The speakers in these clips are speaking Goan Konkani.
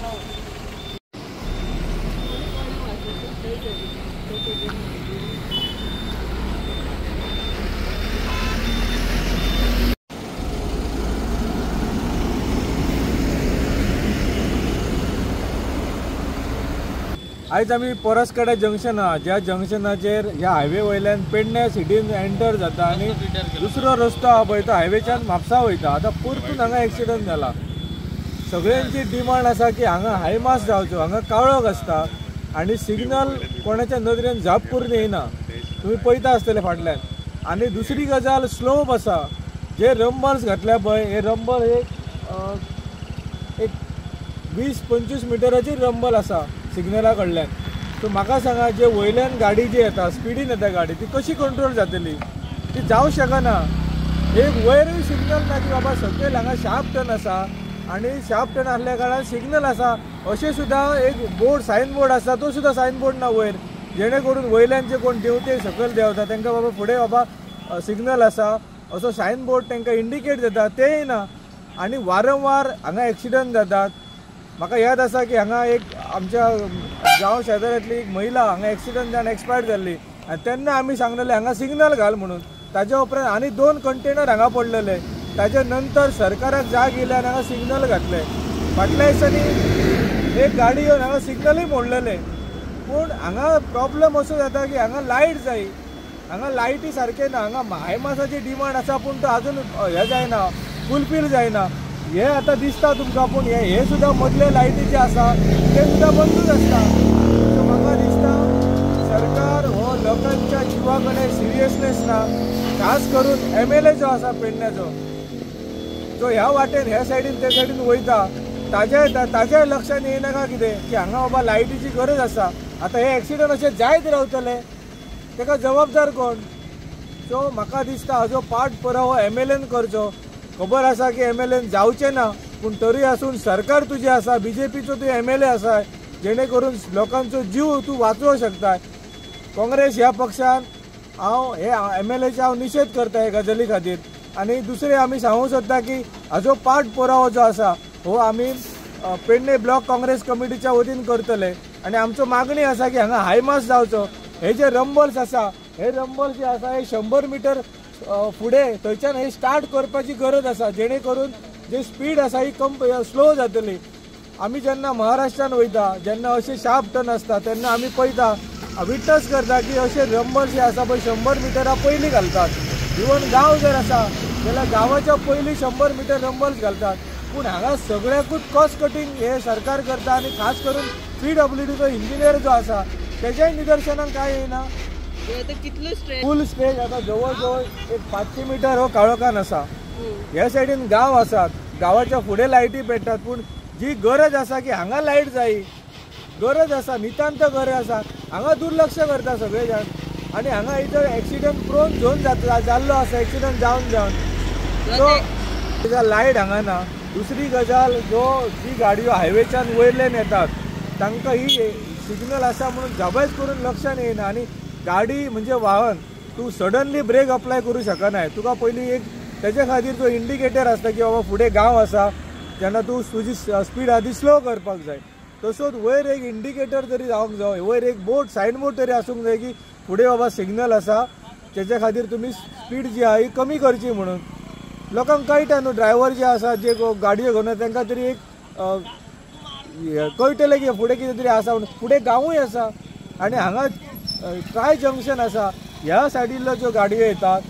आयज आमी पोरसकडे जंक्शन आहा, ज्या जंक्शनाचेर ह्या हायवे वयल्यान पेडणे सिटीन एंटर जाता आनी दुसरो रस्तो आहा पळय तो हायवेच्यान म्हापसा वयता. आतां परतून हांगा एक्सिडंट जाला. सगळ्यांची डिमांड आसा की हांगा हायमास जावचो. हांगा काळोख आसता आनी सिग्नल कोणाच्या नदरेन झाप करून येयना, तुमी पळयता आसतले फाटल्यान. आनी दुसरी गजाल स्लोप आसा, जे रंबल्स घातल्या पळय हे रंबल एक 20-25 मिटराचेर रंबल आसा सिग्नला कडल्यान. सो म्हाका सांगा, जे वयल्यान गाडी जी येता स्पिडीन येता गाडी, ती कशी कंट्रोल जातली? ती जावं शकना. एक वयरूय सिग्नल ना की बाबा सकयल हांगा शार्प टर्न आसा आनी शार्प टर्न आसल्या कारणान सिग्नल आसा अशें सुद्दां एक बोर्ड, सायन बोर्ड आसा, तो सुद्दां सायन बोर्ड ना वयर, जेणे करून वयल्यान जे कोण देंवते सकयल देंवता तांकां बाबा फुडें बाबा सिग्नल आसा असो सायन बोर्ड तांकां इंडिकेट जाता, तेय ना. आनी वारंवार हांगा एक्सिडंट जातात. म्हाका याद आसा की हांगा एक आमच्या गांव शेजाऱ्यांतली एक महिला हांगा एक्सिडंट जावन एक्सपायर्ड जाल्ली आनी तेन्ना आमी सांगलेलें हांगा सिग्नल घाल म्हणून. ताज्या उपरांत आनी 2 कंटेनर हांगा पडलेले. ताज्या नंतर सरकाराक जाग येयली आनी हांगा सिग्नल घातले. फाटल्या दिसांनी एक गाडी येवन हांगा सिग्नलूय मोडलेले. पूण हांगा प्रॉब्लम असो जाता की हांगा लायट जाय, हांगा लायटी सारकें ना. हांगा हायमासाची डिमांड आसा पूण तो आजून हें जायना, फुलफील जायना. हे आतां दिसता तुमकां, पूण हे सुद्दां मदले लायटी जे आसा ते सुद्दां बंदूच आसता. सो म्हाका दिसता सरकार हो लोकांच्या जिवा कडेन सिरियसनेस ना. खास करून एमएलए जो आसा पेडण्याचो, जो ह्या वाटेन ह्या सायडीन त्या सायडीन वयता, ताज्या लक्षान येयना काय कितें की हांगा बाबा लायटीची गरज आसा. आतां हे एक्सिडंट अशें जायत रावतले, ताका जबाबदार कोण? सो म्हाका दिसता हाजो पाठ पुरावो एमएलएन करचो. खबर आसा की एमएलएन जावचें ना, पूण तरी आसून सरकार तुजें आसा, बीजेपीचो तूं एमएलए आसा, जेणे करून लोकांचो जीव तूं वाचोवंक शकता. काँग्रेस ह्या पक्षान हांव हे एमएलएचे हांव निशेध करता हे गजाली खातीर. आनी दुसरें आमी सांगूंक सोदता की हाजो पाठ पुरावो जो आसा हो आमी पेडणे ब्लॉक काँग्रेस कमिटीच्या वतीन करतले. आनी आमचो मागणी आसा की हांगा हायमास जावचो. हे जे रंबल्स आसा, हे रंबल्स जे आसा हे 100 मिटर फुडें थंयच्यान हे स्टार्ट करपाची गरज आसा, जेणे करून जे स्पीड आसा ही कम स्लो जातली. आमी जेन्ना महाराष्ट्रान वयता जेन्ना अशे शार्प टर्न आसता तेन्ना आमी पळयता, विटनस करता की अशे रंबल्स जे आसा पळय 100 मिटरा पयलीं घालतात. इवन गांव जर आसा जाल्यार गांवाच्या पयलीं 100 मिटर रंबल्स घालतात. पूण हांगा सगळ्याकूच कॉस्ट कटींग हे सरकार करता आनी खास करून पीडब्ल्यूडीचो इंजिनियर जो आसा तेज्याय निदर्शनाक कांय येयना. फूल स्ट्रेच आतां जवळ जवळ एक 500 मिटर हो काळोखान आसा. ह्या सायडीन गांव आसात, गांवाच्या फुडें लायटी पेट्टात, पूण जी गरज आसा की हांगा लायट जाय, गरज आसा, नितांत गरज आसा, हांगा दुर्लक्ष करता सगळे जाण. आनी हांगा इतर एक्सिडंट प्रोन झोन जाल्लो आसा, एक्सिडंट जावन जावन. सो लायट हांगा ना. दुसरी गजाल, जो जी गाडयो हायवेच्यान वयल्यान येतात तांकां ही सिग्नल आसा म्हणून जाबायच करून लक्षान येयना. आनी गाडी म्हणजे वाहन, तूं सडनली ब्रेक अप्लाय करूं शकनाय. तुका पयलीं एक तेजे खातीर तो इंडिकेटर आसता की बाबा फुडें गांव आसा, तेन्ना तूं तुजी स्पीड आदी स्लो करपाक जाय. तसोच वयर एक इंडिकेटर तरी जावंक जाय, वयर एक बोर्ड, सायन बोर्ड तरी आसूंक जाय की फुडें बाबा सिग्नल आसा, तेजे खातीर तुमी स्पीड जी आहा ही कमी करची म्हणून. लोकांक कळटा न्हू, ड्रायव्हर जे आसा जे गाडयो घेवन तांकां तरी एक कळटलें की फुडें कितें तरी आसा म्हणून. फुडें गांवूय आसा आनी हांगा ट्राय जंक्शन आसा. ह्या सायडील्यो ज्यो गाडयो येतात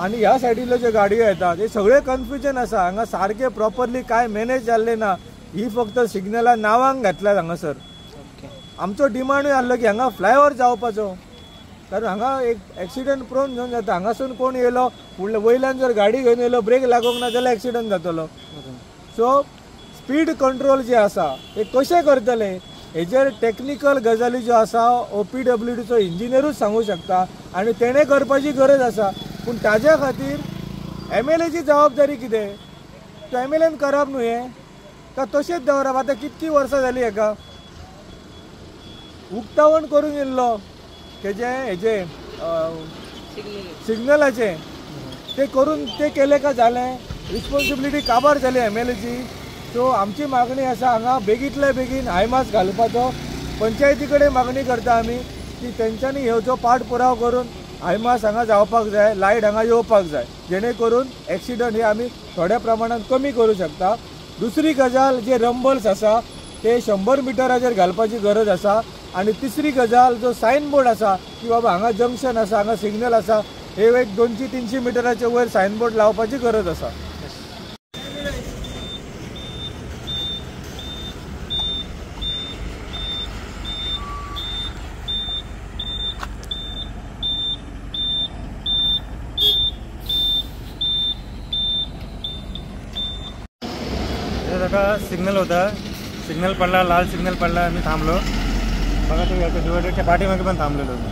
आनी ह्या सायडील्यो ज्यो गाडयो येतात हे सगळें कन्फ्युजन आसा. हांगा सारकें प्रॉपरली कांय मॅनेज जाल्लें ना. ही फक्त सिग्नलां नांवांक घातल्यात हांगासर. आमचो डिमांडूय आसलो की हांगा फ्लायओवर जावपाचो, कारण हांगा एक एक्सिडंट प्रोन झोन जाता. हांगासून कोण येयलो फुडले वयल्यान जर गाडी घेवन येयलो, ब्रेक लागूंक ना जाल्यार एक्सिडंट जातलो. सो स्पीड कंट्रोल जे आसा ते कशें करतले हेजेर टॅक्निकल गजाली ज्यो आसा हो पीडब्ल्यूडीचो इंजिनियरूच सांगूंक शकता आनी तेणें करपाची गरज आसा. पूण ताज्या खातीर एमएलएची जबाबदारी कितें? तो एमएलएन करप न्हू हें, का तशेंच दवरप? आतां कितकीं वर्सां जालीं हेका उक्तावण करून येयल्लो तेजें हेजें सिग्नलाचें ते करून ते केलें का जालें? रिस्पोन्सिबिलिटी काबार जाली एमएलएची. सो आमची मागणी आसा हांगा बेगींतल्या बेगीन हायमास घालपाचो. पंचायती कडेन मागणी करता आमी की तेंच्यांनी हेचो पाठपुराव करून हायमास हांगा जावपाक जाय, लायट हांगा येवपाक जाय, जेणे करून एक्सिडंट हे आमी थोड्या प्रमाणात कमी करूं शकता. दुसरी गजाल, जे रंबल्स आसा ते 100 मिटराचेर घालपाची गरज आसा. आनी तिसरी गजाल, जो सायन बोर्ड आसा की बाबा हांगा जंक्शन आसा, हांगा सिग्नल आसा, हे एक 200-300 मिटराचे वयर सायन बोर्ड लावपाची गरज आसा. सिग्नल होता, सिग्नल पडला, लाल सिग्नल पडला, मी थांबलो. बघा तो डिवायडरच्या पाठीमागे पण थांबलेलो मी.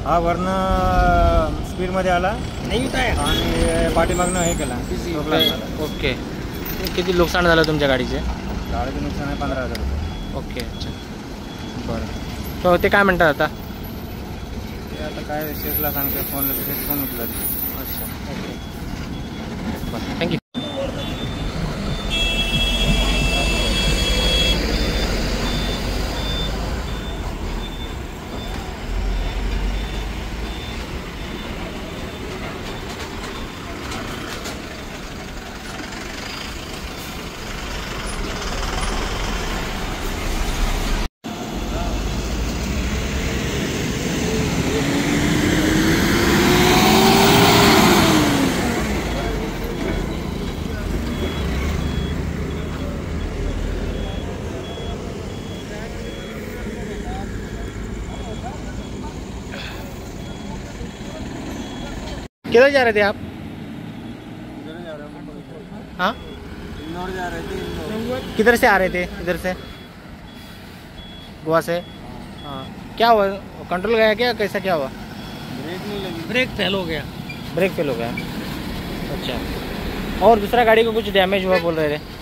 हा वरनं स्पीडमध्ये आला आणि पाठीमागनं हे केला. ओके, किती नुकसान झालं तुमच्या गाडीचे? गाडीचं नुकसान आहे 15,000 रुपये. ओके, अच्छा, बरं. तो ते काय म्हणतात आता? ते आता काय शेठला सांगते, फोन शेठ फोन उचलत. अच्छा, ओके, बरं, thank you. किधर जा रहे थे आप? हाँ, इंदौर जा रहे थे. इंदौर किधर से आ रहे थे? इधर से, गोवा से. हाँ, क्या हुआ? कंट्रोल गया क्या? कैसा क्या हुआ? ब्रेक नहीं लगी, ब्रेक फेल हो गया. ब्रेक फेल हो गया, अच्छा. और दूसरा गाड़ी को कुछ डैमेज हुआ बोल रहे थे?